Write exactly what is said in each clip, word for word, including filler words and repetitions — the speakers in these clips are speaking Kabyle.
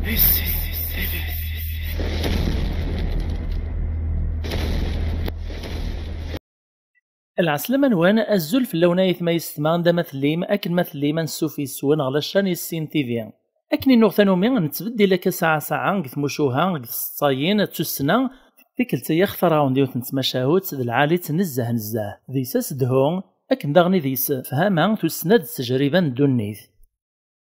Lɛeslama-nwen, azul fell-awen ay atma yessetma, anda ma tellim, akken ma tellim, ansuf yes-wen ɣer la chaîne Yessin T V. Akken i nuɣ tanumi, nettbeddil akka saɛa saɛa deg tmucuha, deg tseḍsayin, d tussna, tikkelt-agi xtareɣ-awen-d yiwet n tmacahut d lɛali-tt nezzeh nezzeh, deg-s as-dhu, akken daɣen i deg-s fhama, tussna d ttejriba n ddunit.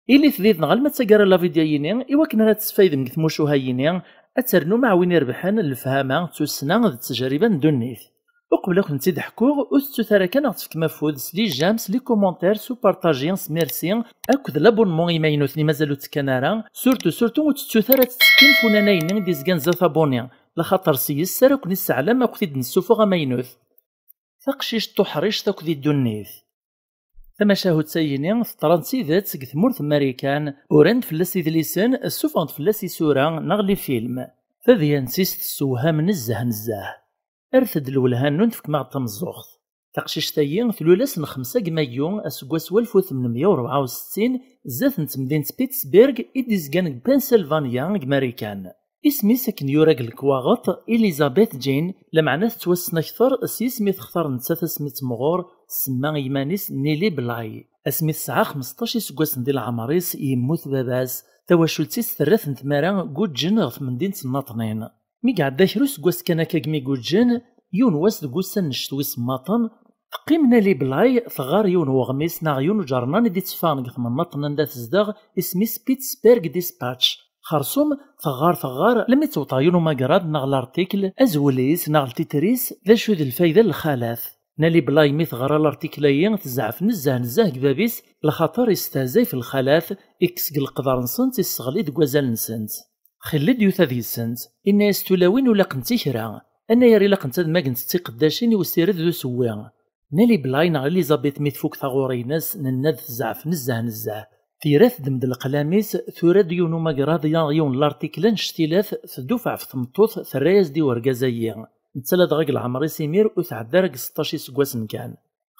Ilit did-neɣ alma d taggara la vidya-yini, i wakken ara tesfaydem deg tmucuha-yini, ad ternum aɛwin irebḥen n lefhama, d tussna d ttejriba n ddunit. Uqbel ad kent-tt-id-ḥkuɣ, ur tettut ara kan ad ɣ-tefkem afud s les j'aime, s les commentaires, s upartaji, s merci, akked l'abonnement imaynuten i mazal ur ttekkan ara, surtout, surtout ur tettut ara ad tettekkim f unanay-nni i d-izgan zdat abonné, laxaṭer s yes ara ken-isseɛlam akk tid d-nessufuɣ amaynut. Taqcict tuḥrict akk di ddunit. Tamacahut-ayini teḍra d tidet deg tmurt n Marikan, uran-d fell-as idlisen, ssufɣen-d fell-as isura neɣ les films. Tadyant-is tessewham nezzeh nezzeh. Rret-d lwelha-nwen, tefkem-aɣ-d tameẓẓuɣt. Taqcict-ayi tlul ass n xemsa deg Mayyu aseggas walef u tmenmeyya u rebɛa u settin, zdat n temdint Pittsburgh i d-izgan deg Pennsylvania deg Marikan. Isem-is akken yura deg lekwaɣeḍ, Elizabeth Jane, lameɛna tettwassen akter s yisem i textar nettat asmi temɣur, tsemma i yiman-is Nellie Bly. Asmi tesɛa xmesṭac iseggasen di leɛmer-is, yemmut baba-s, tawacult-is terra-ten tmara guǧǧen ɣer temdint n Naṭnin. Mi iɛedda kra useggas kan akka deg mi guǧǧen, yiwen wass deg ussan n ccetwa isemmaḍen, teqqim Nellie Bly teɣɣar yiwen weɣmis neɣ yiwen uǧernan i d-itteffɣen deg temnaḍt anda tezdeɣ, isem-is Pittsburgh Dispatch. Xersum, teɣɣar, teɣɣar, almi tewweḍ ɣer yiwen umagrad neɣ lartikl, azwel-is neɣ ltitr-is, d acu d lfayda n lxalat. Nellie Bly mi teɣra lartikl-agi, tezɛef nezzeh nezzeh deg bab-is, lxaṭer istehzay f lxalat, ikkes deg leqder-nsent, isseɣli deg wazal-nsent. Xilli d-yuta deg-sent, inna-yas tulawin ur laqent i kra, anayer ilaqent ad magent d tiqeddacin i usired d usewwi. Nellie Bly neɣ Elizabeth mi tfuk taɣuri-ines, nenna-d tezɛef nezzeh nezzeh. Tira teddem-d leqlam-is, tura-d yiwen umagrad neɣ yiwen n lartikl annect-ilat, tdufeɛ ɣef tmeṭṭut, terra-yas-d i urgaz-agi. Netta ladɣa deg leɛmer-is imir ur tɛedda ara deg seṭṭac iseggasen kan.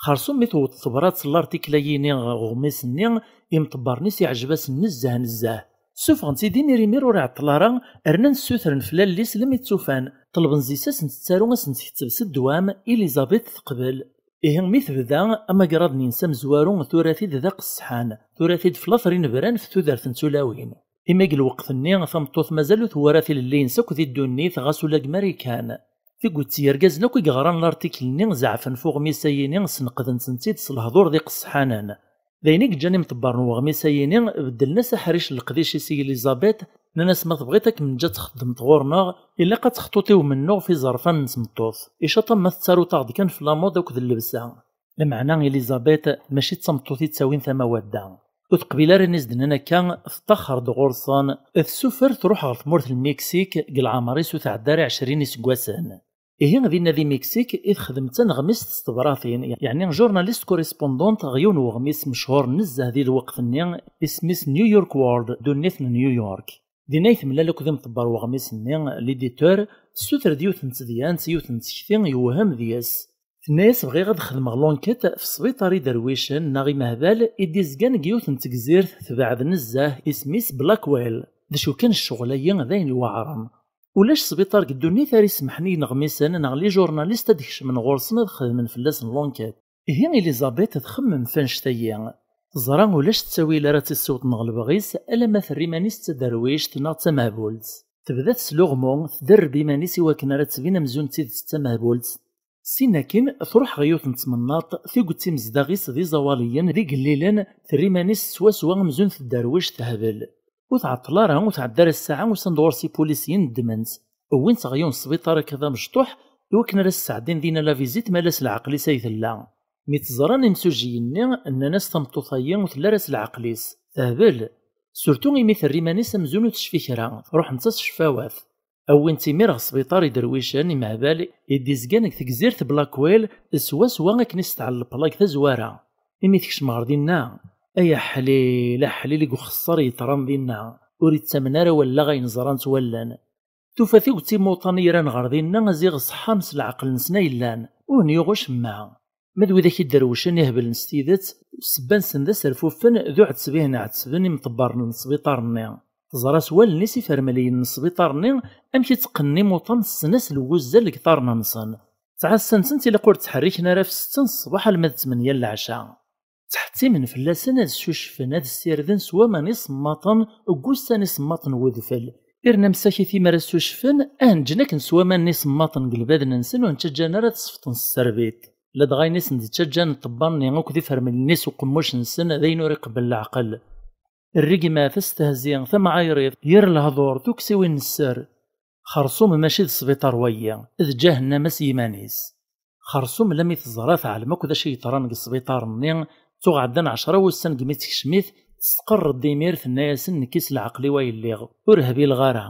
Xersum mi tewweḍ tebrat n lartikl-ayini ɣer uɣmis-nni, imṭebbren-is iɛjeb-asen nezzeh nezzeh. Ssufɣen-tt-id imir imir ur iɛeṭṭel ara, rnan ssutren fell-as almi tt-ufan, ṭelben zi-s ad sen-tettaru ad sen-tketteb s ddwam, Elizabeth teqbel. Ihi mi tebda, amagrad-nni-ines amezwaru tura-t-id d aqesḥan, tura-t-id f later inebran f tudert n tulawin. Imi deg lweqt-nni, tameṭṭut mazal ur twara tilelli-ines akk di ddunit, ɣas ula deg Marikan. Tigut n yergazen akk i yeɣran lartikl-nni zeɛfen f uɣmis-ayini, sneqden-tent-id s lehdur d iqesḥanen. D ayen i yeǧǧan imṭebber n uɣmis-ayini beddlen-as aḥric n leqdic-is i Elizabeth, nnan-as ma tebɣiḍ ad kem-neǧǧ ad txeddmeḍ ɣur-neɣ, ilaq ad textuḍ i umennuɣ f iẓerfan n tmeṭṭut. Icaṭ ma tettaruḍ-aɣ-d kan f lamuḍ akked llebsa. Lameɛna Elizabeth mačči d tameṭṭut i ttawin tama wadda. Ur teqbil ara ayen i s-d-nnan akka, teṭṭaxxer-d ɣur-sen, tessufer truḥ ɣer tmurt n Lmiksik, deg leɛmer-is ur tɛedda ara ɛecrin iseggasen. Ihi dinna di Miksik i texdem d taneɣmist s tebratin, yeɛni journaliste correspondant ɣer yiwen n weɣmis mechuṛ nezzeh di lweqt-nni, isem-is New York World, Ddunit n New York. Dinna i temlal akked imṭebber n weɣmis-nni, l'éditeur, tessuter-d yiwet n tedyant, yiwet n tekti, yewhem deg-s. Tenna-yas bɣiɣ ad xedmeɣ l'enquête f sbiṭar iderwicen neɣ imehbal i d-izgan deg yiwet n tegzirt tebɛed nezzeh, isem-is Blackwell. D acu kan, ccɣel-agi d ayen iweɛren. Ulac sbiṭar deg ddunit ara isemḥen i yineɣmisen neɣ les journalistes ad d-kecmen ɣur-sen ad xedmen fell-asen l'enquête. Ihi Elizabeth txemmem f annect-agi. Teẓra ulac ttawil ara tt-issiwḍen ɣer lebɣi-s alamma terra iman-is d taderwict neɣ d tamehbult. Tebda tesluɣmu, tderreb iman-is i wakken ara d-tbin amzun d tidet d tamehbult. Sin akin, truḥ ɣer yiwet n tmennaḍt, tiget imezdaɣ-is d iẓawaliyen, d igellilen, terra iman-is swaswa amzun tedderwict tehbel. Ur tɛeṭṭel ara, ur tɛedda ara ssaɛa usan-d ɣur-s ipulisiyen ddmen-tt. Wwin-tt ɣer yiwen n sbiṭar akka d amecṭuḥ, i wakken ara s-sɛeddin dinna la visite ma ala s leɛqel-is ay tella. Mi tt-ẓran imsujjiyen-nni, nnan-as tameṭṭut-agi ur telli ara s leɛqel-is, tehbel. Surtout imi terra iman-is amzun ur tecfi kra, ruḥent-as ccfawat. Wwin-tt imir ɣer sbiṭar iderwicen imehbal i d-izgan deg tegzirt Blackwell, swaswa akken i s-tɛell leplag tazwara. Imi tekcem ɣer dinna, ay aḥlil, aḥlil i uxeṣṣar yeḍran dinna, ur ittamen ara wallaɣ ayen ẓrant wallen. Tufa tiget imuṭan i iran ɣer dinna, ziɣ ṣṣeḥḥan s leɛqel-nsen ay llan, ur ten-yuɣ ucemma. Ma d widak iderwicen iheblen s tidet, ssebba-nsen d aserfufen d uɛetteb i hen-ɛettben imḍebbren n sbiṭar-nni. Teẓra s wallen-is ifermliyen n sbiṭar-nni amek i tteqqnen imuṭan, tessen-as lwuzza deg iḍarren-nsen. Ttɛassan-tent ilaq ur ttḥerriken ara f ssetta n ṣṣbeḥ alma d ttmenya n leɛca. Ttḥettimen fell-asen ad ssucfen, ad ssirden s waman isemmaḍen deg wussan isemmaḍen n wedfel. Irna msakit imi ara ssucfen, ad ǧǧen akken s waman isemmaḍen deg lbaden-nsen ur nttaǧǧan ara ad sefṭen s tserbit. Ladɣa ayen i sen-d-ttaǧǧan ṭṭebba-nni akked ifermlen-is uqemmuc-nsen d ayen ur iqebbel leɛqel. Rregmat, astehzi, tamɛayrit, yir lehdur, tuksiwin n sser. Xerṣum mačči d sbiṭar wayi, d ǧahennama s yiman-is. Xerṣum lammi teẓra teɛlem akk d acu yeḍran deg sbiṭar-nni, tuɣ ɛeddan ɛecra wussan deg mi tekcem-it, testqerr-d imir, tenna-yasen: "Nekki s leɛqel-iw ay lliɣ, ur hbileɣ ara."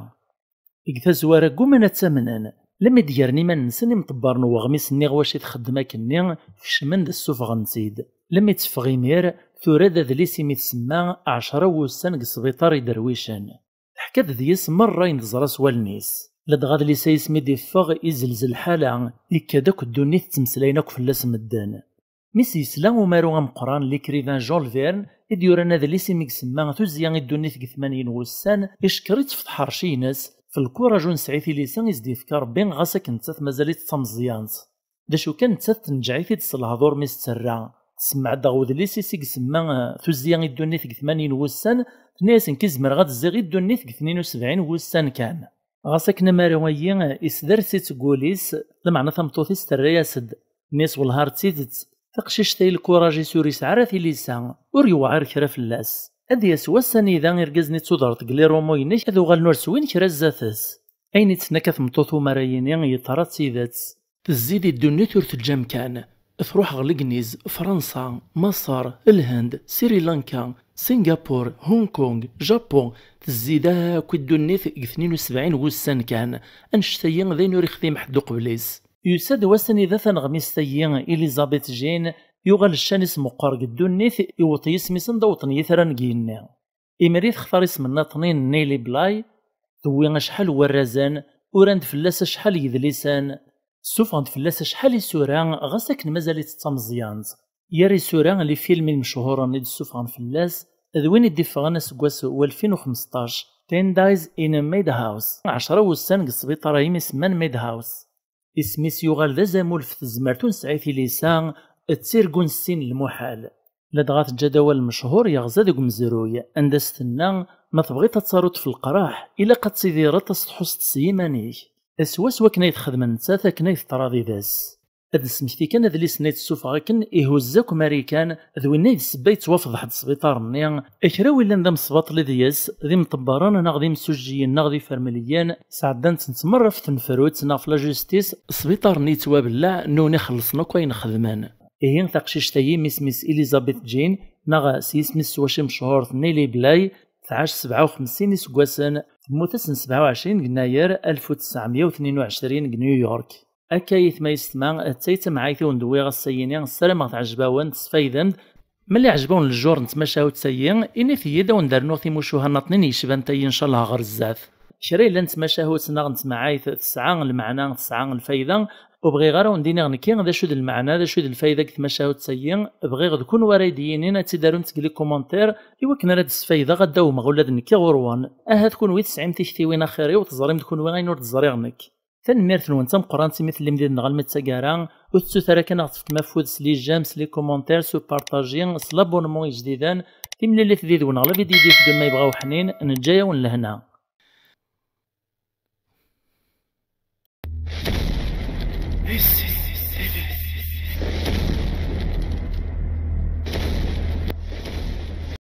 Deg tazwara gguman ad tt-amnen, lammi d-gren iman-nsen imṭebbren n weɣmis-nni ɣef wacu i txeddem akkenni, kecmen-d ssufɣen-tt-id. Lammi teffeɣ imir, tura-d adlis imi tsemma ɛecra wussan deg sbiṭar iderwicen. Teḥka-d deg-s merra ayen teẓra s wallen-is. Ladɣa adlis-a isem i d-iffeɣ, izelzel lḥala, ikka-d akk ddunit ttmeslayen akk fell-as medden. Mi s-yesla umaru ameqqran, l'écrivain Jules Verne, i d-yuran adlis imi isemma Tuzzya i ddunit deg tmanyin wussan, icekkeṛ-itt ɣef tḥerci-ines, f lkuraj ur nesɛi tilisa i s-d-yefka Ṛebbi, ɣas akken nettat mazal-itt d tameẓyant. D acu kan, nettat tenǧeɛ-it-id s lehdur mi s-terra. Tsemmeɛ-d ɣer udlis-is i isemma, eh, Tuzzya i ddunit deg tmanyin wussan, tenna-yas: "Nekk i zemreɣ ad zziɣ i ddunit deg tnin u sebɛin wussan kan." Ɣas akken amaru-ayi, eh, isders-itt deg wul-is, lameɛna tameṭṭut-is terra-yas-d. Tenna-yas: "Wellah ar d tidet, taqcict-ayi lkuraj-is ur yesɛi ara tilisa, ur yewɛir kra fell-as. Ad d-yas wass anida irgazen i d-tudreḍ deg lirumu-inek ad uɣalen ur swin kra zdat-s." Ayen i d-tenna akka tmeṭṭut umar-ayini yeḍra d tidet. Tezzi di ddunit ur teǧǧi amkan. Tṛuḥ ɣer Legniz, Fransa, Maṣer, Lhend, Sri Lanka, Singapur, Hong Kong, Japun. Tezzi-d akk i ddunit deg tnin u sebɛin wussan kan. Annect-ayi d ayen ur ixdim ḥedd uqbel-is. Yusa-d wass anida taneɣmist-ayi, Elizabeth Jean, yuɣal ccan-is meqqer deg ddunit, iwweḍ yisem-is anda wwḍen yitran deg yigenni. Imir i textar isem nniḍen n Nelly Bly, tewwi acḥal n warrazen, uran-d fell-as acḥal n yedlisen, ssufɣen-d fell-as acḥal isura, ɣas akken mazal-itt d tameẓyant. Gar isura, lifilm imechuren i d-ssufɣen fell-as, d win i d-iffɣen aseggas n walfin u xmesṭac, Ten Days in a Madhouse, ɛecra wussan deg sbiṭar-ayi isemman Madhouse. Isem-is yuɣal d azamul f tezmert ur nesɛi tilisa, d tirgu n sin lmuḥal. Ladɣa teǧǧa-d awal mechuṛ yeɣza deg umezruy, anda s-tenna: "Ma tebɣiḍ ad taruḍ f leqraḥ, ilaq ad tidireḍ, ad s-tḥusseḍ s yiman-ik." Swaswa akken ay texdem nettat, akken ay teḍra did-s. Ad d-smekti kan adlis-nni i d-tessufeɣ akken ihuzz akk Marikan, d winna i d ssebba yettwafḍeḥ-d sbiṭar-nni. Kra n win yellan d amesbaṭli deg-s, d imṭebbaren neɣ d imsujjiyen neɣ d ifermliyen, sɛeddan-tent merra ɣef tnefrut neɣ ɣef la justice, sbiṭar-nni yettwabellaɛ, nnuɣni xellṣen akk ayen xedmen. Ihi taqcict-agi, isem-is Elizabeth Jean, neɣ s yisem-is s wacu mechuṛ Nelly Bly, tɛac sebɛa u xemsin iseggasen, temmut ass n sebɛa u ɛecrin deg yennayer alef u tesɛemya u tnin u ɛecrin deg New York. Akka ayetma yessetma, d ta i d tamɛayt i wen-d-wwiɣ ass-ayini, ssarameɣ teɛjeb-awen, tesfaydem-d. Ma la iɛjeb-awen lejur n tmacahut-ayi, init-iyi-d, ad wen-d-rnuɣ timucuha nniḍen yecban tayi, ncallah, ɣer zdat. Kra yellan n tmacahut neɣ n tmaɛayt tesɛa lmeɛna, tesɛa lfayda, ur bɣiɣ ara ad wen-d-iniɣ nekki d acu d lmeɛna, d acu d lfayda deg tmacahut-ayi, bɣiɣ d kunwi ara yi-d-yinin, ad tt-id-arumt deg les commentaires, i wakken ara d-sfaydeɣ, ad d-awmeɣ ula d nekki ɣur-wen. Ahat kunwi tesɛim tiktiwin axir-iw, teẓrim d kunwi ayen ur d-ẓriɣ nekk. Tanemmirt-nwen d tameqqrant imi tellim did-neɣ almi d taggara. Ur tettut ara kan ad aɣ-tefkem afud s les j'aime, s les commentaires, s upartaji, s l'abonnement ijdiden. Timlilit did-wen ɣer la vidéo i d-iteddun ma yebɣa uḥnin, neǧǧa-yawen lehna.